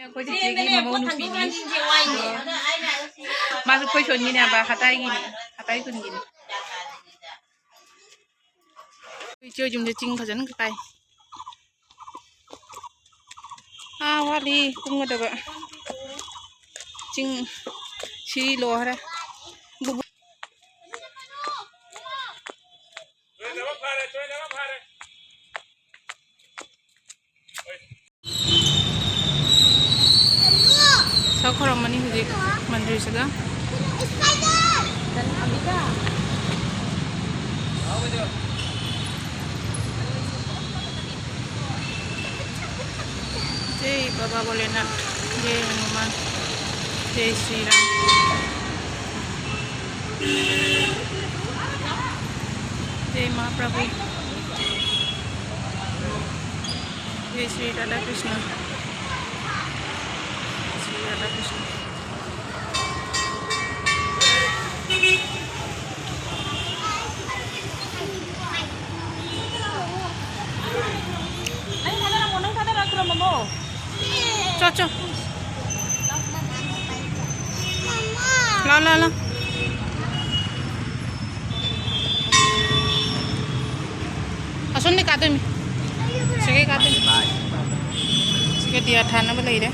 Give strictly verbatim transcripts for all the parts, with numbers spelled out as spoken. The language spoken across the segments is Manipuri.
ꯑꯩꯈꯣꯏ ꯆꯤꯆꯦꯒꯤ ꯃꯃꯧ ꯅꯨꯄꯤꯅꯤ꯫ ꯃꯥꯁꯨ ꯑꯩꯈꯣꯏ ꯁꯣꯟꯒꯤꯅꯦꯕ, ꯍꯇꯥꯏꯒꯤꯅꯤ, ꯍꯇꯥꯏ ꯈꯨꯟꯒꯤꯅꯤ꯫ ꯑꯩꯈꯣꯏ ꯏꯆꯦ ꯌꯨꯝꯗ ꯆꯤꯡ ꯐꯖꯅ ꯀꯥꯏ꯫ ꯑꯥ, ꯋꯥꯠꯂꯤ ꯀꯨꯝꯒꯗꯕ꯫ ꯆꯤꯡ ꯁꯤ ꯂꯣꯏꯔꯦ꯫ ꯕꯨꯕꯨ- ꯁꯛ ꯈꯣꯏꯔꯝꯃꯅꯤ ꯍꯧꯖꯤꯛ ꯃꯟꯗꯤꯔꯁꯤꯗ꯫ जय बाबा भोलेनाथ, जय हनुमान, जय श्री राम, जय महाप्रभु, जय श्री राधा कृष्ण, श्री राधा कृष्ण। ꯆꯣ, ꯆꯣ꯫ ꯂꯥꯎ, ꯂꯥꯎ, ꯂꯥꯎ꯫ ꯑꯁꯣꯝꯗꯤ ꯀꯥꯗꯣꯏꯅꯤ꯫ ꯁꯤꯒꯩ ꯀꯥꯗꯣꯏꯅꯤ꯫ ꯁꯤꯒ ꯗꯤꯌꯥ ꯊꯥꯅꯕ ꯂꯩꯔꯦ꯫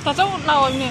ꯇꯥꯆꯧ ꯂꯥꯛꯑꯣ ꯏꯅꯦ꯫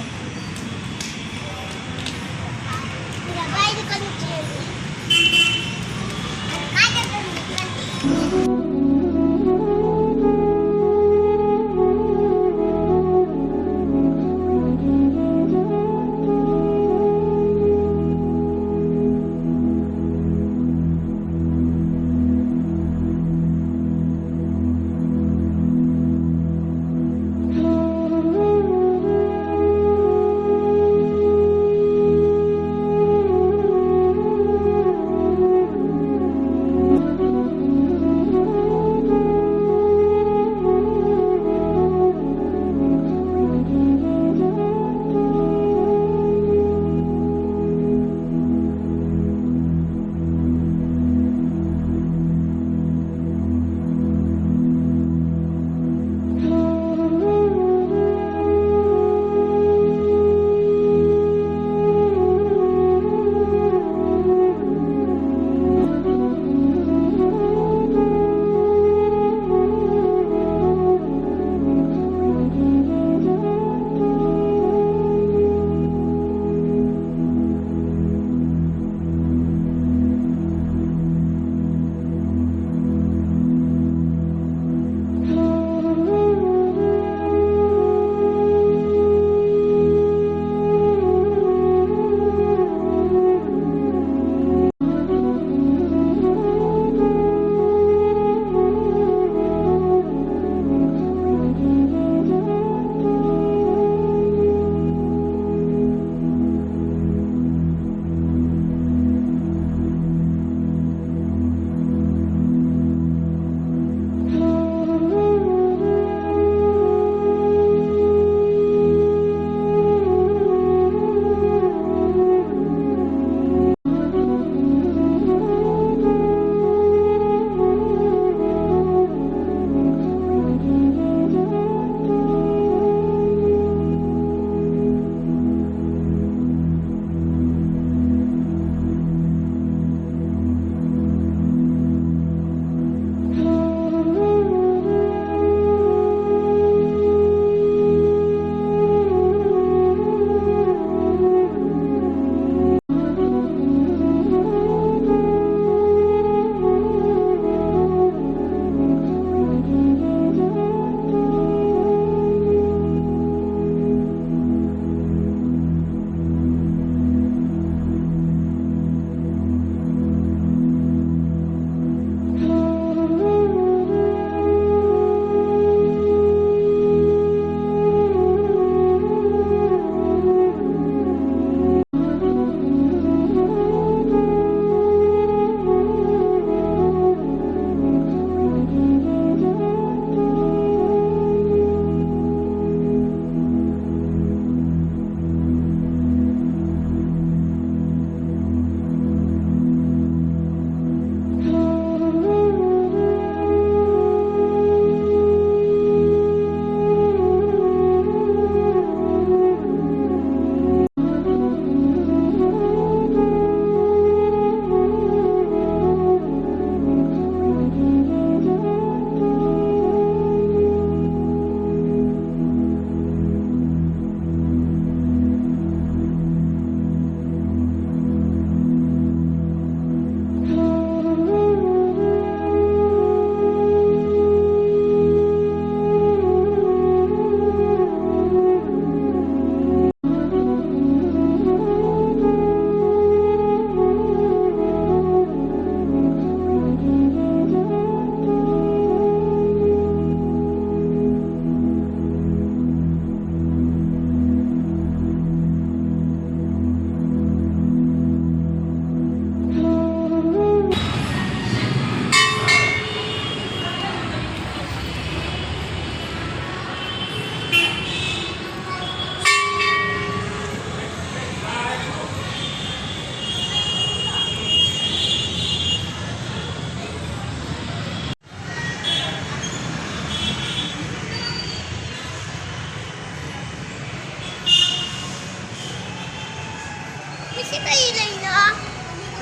ꯁꯤ ꯀꯩ ꯂꯩꯅꯣ?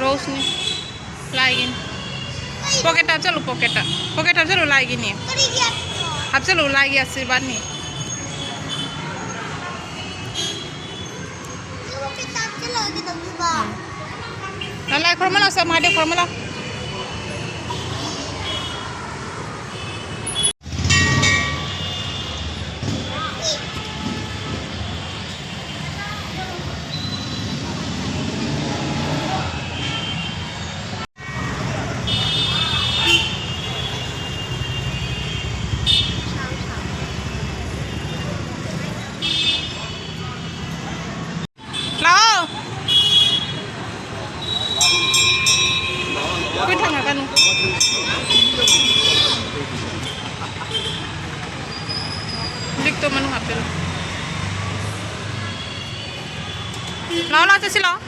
ꯔꯣꯁꯅꯤ꯫ ꯂꯥꯏꯒꯤꯅꯤ꯫ ꯀꯩꯅꯣ? ꯄꯣꯀꯦꯠꯇ ꯍꯥꯞꯆꯜꯂꯨ, ꯄꯣꯀꯦꯠꯇ꯫ ꯄꯣꯀꯦꯠꯇ ꯍꯥꯞꯆꯜꯂꯨ, ꯂꯥꯏꯒꯤꯅꯤ꯫ ꯀꯔꯤꯒꯤ ꯍꯥꯞꯄꯤꯅꯣ? ꯍꯥꯞꯆꯜꯂꯨ, ꯂꯥꯏꯒꯤ ꯑꯁꯤꯔꯕꯥꯗꯅꯤ꯫ ꯑꯗꯨ ꯄꯣꯀꯦꯠꯇ ꯍꯥꯞꯆꯜꯂꯒ ꯀꯩꯗꯧꯗꯣꯏꯕ? ꯎꯝ꯫ ꯅꯪ ꯂꯥꯏ ꯈꯨꯔꯨꯝꯃ ꯂꯥꯛꯑꯣ, ꯃꯍꯥꯗꯦꯕ ꯈꯨꯔꯨꯝꯃ ꯂꯥꯛꯑꯣ꯫ ꯂꯥꯛꯑꯣ꯫ ꯀꯨꯏ ꯊꯪꯉꯛꯀꯅꯨ꯫ ꯂꯤꯛꯇꯣ ꯃꯅꯨꯡ ꯍꯥꯞꯆꯤꯜꯂꯣ꯫ ꯂꯥꯛꯑꯣ, ꯂꯥꯛꯑꯣ, ꯆꯠꯁꯤ ꯂꯥꯛꯑꯣ꯫